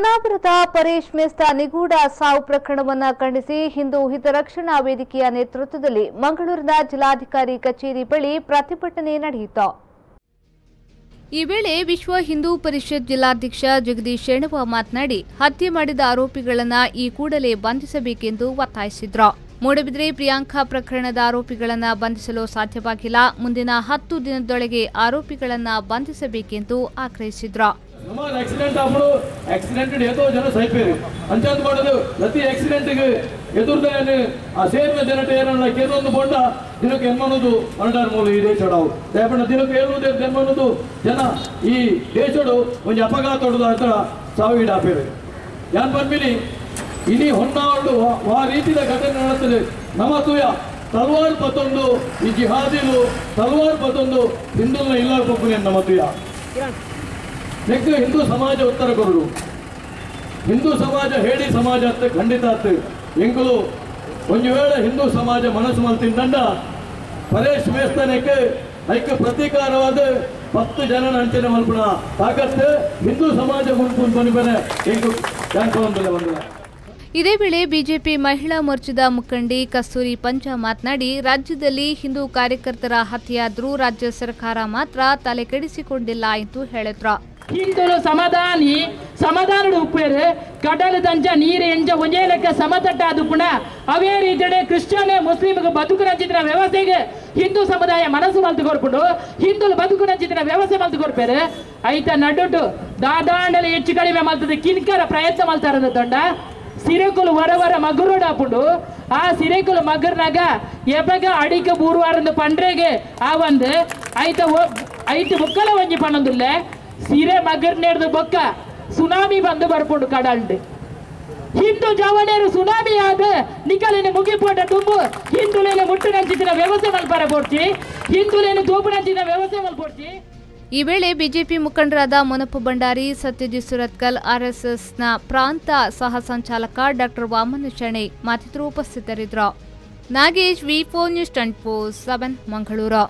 ಹೊನ್ನಾವರದ ಪರೇಶ್ ಮೇಸ್ತಾ ನಿಗೂಢ ಸಾವು ಪ್ರಕರಣವನ್ನು ಖಂಡಿಸಿ ಹಿಂದೂ ಹಿತರಕ್ಷಣಾ ವೇದಿಕೆಯ ನೇತೃತ್ವದಲ್ಲಿ ಮಂಗಳೂರಿನ ಜಿಲ್ಲಾಧಿಕಾರಿ ಕಚೇರಿ ಬಳಿ ಪ್ರತಿಭಟನೆ ನಡೆಯಿತು. ಈ ವೇಳೆ ವಿಶ್ವ ಹಿಂದೂ ಪರಿಷತ್ ಜಿಲ್ಲಾಧ್ಯಕ್ಷ ಜಗದೀಶ್ ಶೆಣವ ಮಾತನಾಡಿ, ಹತ್ಯೆ ಮಾಡಿದ ಆರೋಪಿಗಳನ್ನು ಈ ಕೂಡಲೇ ಬಂಧಿಸಬೇಕೆಂದು ಒತ್ತಾಯಿಸಿದರು. ಮೂಡಬಿದ್ರೆ ಪ್ರಿಯಾಂಕಾ ಪ್ರಕರಣದ ಆರೋಪಿಗಳನ್ನು ಬಂಧಿಸಲು ಸಾಧ್ಯವಾಗಿಲ್ಲ, ಮುಂದಿನ 10 ದಿನದೊಳಗೆ ಆರೋಪಿಗಳನ್ನು ಬಂಧಿಸಬೇಕೆಂದು ಆಗ್ರಹಿಸಿದರು. ಸುಮಾರು ಆಕ್ಸಿಡೆಂಟ್ ಆಪುಡು, ಆಕ್ಸಿಡೆಂಟ್ ಏತೋ ಜನ ಸೈಪೇರು ಅಂಚಾಂತ ಮಾಡೋದು. ಪ್ರತಿ ಆಕ್ಸಿಡೆಂಟ್ಗೆ ಎದುರ್ದಾನೆ ಆ ಸೇರಿನ ಜನತೆ ಏನನ್ನ ಕೇರೊಂದು ಬೋಂಡ ದಿನಕ್ಕೆ ಎನ್ಮನದು ಹೊರಟಾರ ಮೂಲ ಈ ದೇಶಡವು ದಯಪಣ್ಣ ದಿನಕ್ಕೆ ಏಳುವುದೇ ಎನ್ಮನದು ಜನ ಈ ದೇಶಡು ಒಂದು ಅಪಘಾತ ಹೊಡೆದು ಆ ಸಾವಿಗೀಡಾಪೇರು. ಯಾನ್ ಪನ್ಪಿನಿ ಇನಿ ಹೊನ್ನಾವಳು ಆ ರೀತಿಯ ಘಟನೆ ನಡೆಯುತ್ತದೆ. ನಮ್ಮ ತೂಯ ತಲ್ವಾರ್ ಪತ್ತೊಂದು ಈ ಜಿಹಾದಿಲು ತಲ್ವಾರ್ ಪತ್ತೊಂದು ಹಿಂದೂಲ್ನ ಇಲ್ಲ ಪೊಪ್ಪುನೆ ನಮ್ಮ ತೂಯ. ನೆಕ್ಸ್ಟ್ ಹಿಂದೂ ಸಮಾಜ ಉತ್ತರ ಕೊರಡು. ಹಿಂದೂ ಸಮಾಜ ಹೇಳಿ ಸಮಾಜ ಅತ್ತ ಖಂಡಿತ ಅತ್ತ ಎಂಕುಲು ಒಂದು ವೇಳೆ ಹಿಂದೂ ಸಮಾಜ ಮನಸ್ಸು ಮಲ್ತಿಂದಂಡ ಪರೇಶ್ ಮೇಸ್ತನಕ್ಕೆ ಐಕ್ಯ ಪ್ರತೀಕಾರವಾದ 10 ಜನನ ಅಂಚನೆ ಮಲ್ಪುಣ ತಾಕತ್ತು ಹಿಂದೂ ಸಮಾಜ ಗುಂಪು ಬನಿಬನೆ ಎಂಕು ಬಂದ. ಇದೇ ವೇಳೆ ಬಿಜೆಪಿ ಮಹಿಳಾ ಮೋರ್ಚಾದ ಮುಖಂಡಿ ಕಸ್ತೂರಿ ಪಂಚ ಮಾತನಾಡಿ, ರಾಜ್ಯದಲ್ಲಿ ಹಿಂದೂ ಕಾರ್ಯಕರ್ತರ ಹತ್ಯೆಯಾದರೂ ರಾಜ್ಯ ಸರ್ಕಾರ ಮಾತ್ರ ತಲೆಕೆಡಿಸಿಕೊಂಡಿಲ್ಲ ಎಂದು ಹೇಳಿದ್ರು. ಹಿಂದೂಲು ಸಮಾಧಾನಿ ಸಮಾಧಾನಡು ಉಪ್ಪೇರು ಕಡಲ ದಂಚ ನೀರು ಎಂಜ ಒಂದೇ ಲೆಕ್ಕ ಸಮತಟ್ಟ ಅದು ಪುನಃ ಅವೇ ರೀತಿಯಡೆ ಕ್ರಿಶ್ಚಿಯನ್ ಮುಸ್ಲಿಮ್ಗೆ ಬದುಕು ನಂಚಿನ ವ್ಯವಸ್ಥೆಗೆ ಹಿಂದೂ ಸಮುದಾಯ ಮನಸ್ಸು ಮಲ್ತು ಕೊರ್ಪುಂಡು ಹಿಂದೂಲು ಬದುಕು ನಂಚಿನ ವ್ಯವಸ್ಥೆ ಮಲ್ತು ಕೊರ್ಪೇರು. ಐತ ನಡುಟು ದಾದಾಂಡಲೆ ಹೆಚ್ಚು ಕಡಿಮೆ ಮಲ್ತದೆ ಕಿನ್ಕರ ಪ್ರಯತ್ನ ಮಲ್ತಾರದ ದೊಂಡ ಸಿರೆಕುಲು ವರ ವರ ಮಗುರೋಡಾಪುಂಡು. ಆ ಸಿರೆಕುಲು ಮಗುರ್ನಾಗ ಎಬಗ ಅಡಿಕ ಬೂರ್ವಾರಂದು ಪಂಡ್ರೆಗೆ ಆ ಒಂದು ಐತ ಐತು ಬೊಕ್ಕಲ ಒಂಜಿ ಪಣ್ಣೊಂದುಲ್ಲೆ ಸಿರೆ ಮಗರ್ ನೇರ್ದು ಬೊಕ್ಕ ಸುನಾಮಿ ಬಂದು ಬರ್ಪುಂಡು ಕಡಲ್ಡ್. ಹಿಂದೂ ಜವನೇರು ಸುನಾಮಿ ಆದ ನಿಕಲಿನ ಮುಗಿಪೋಟ ತುಂಬು ಹಿಂದೂಲೇನ ಮುಟ್ಟು ನಂಚಿನ ವ್ಯವಸ್ಥೆ ಮಲ್ಪರ ಪೋಡ್ಚಿ ಹಿಂದೂಲೇನ ತೋಪು ನಂಚಿನ ವ್ಯವಸ್ಥೆ ಮಲ್ಪೋಡ್ಚಿ. ಈ ವೇಳೆ ಬಿಜೆಪಿ ಮುಖಂಡರಾದ ಮುನಪ್ಪ ಭಂಡಾರಿ, ಸತ್ಯಜಿತ್ ಸುರತ್ಕಲ್, ಆರ್ಎಸ್ಎಸ್ನ ಪ್ರಾಂತ ಸಹ ಸಂಚಾಲಕ ಡಾಕ್ಟರ್ ವಾಮನ ಶೆಣೈ ಮತ್ತಿತರರು ಉಪಸ್ಥಿತರಿದ್ದರು. Nagesh, V4 news 24/7, Mangaluru.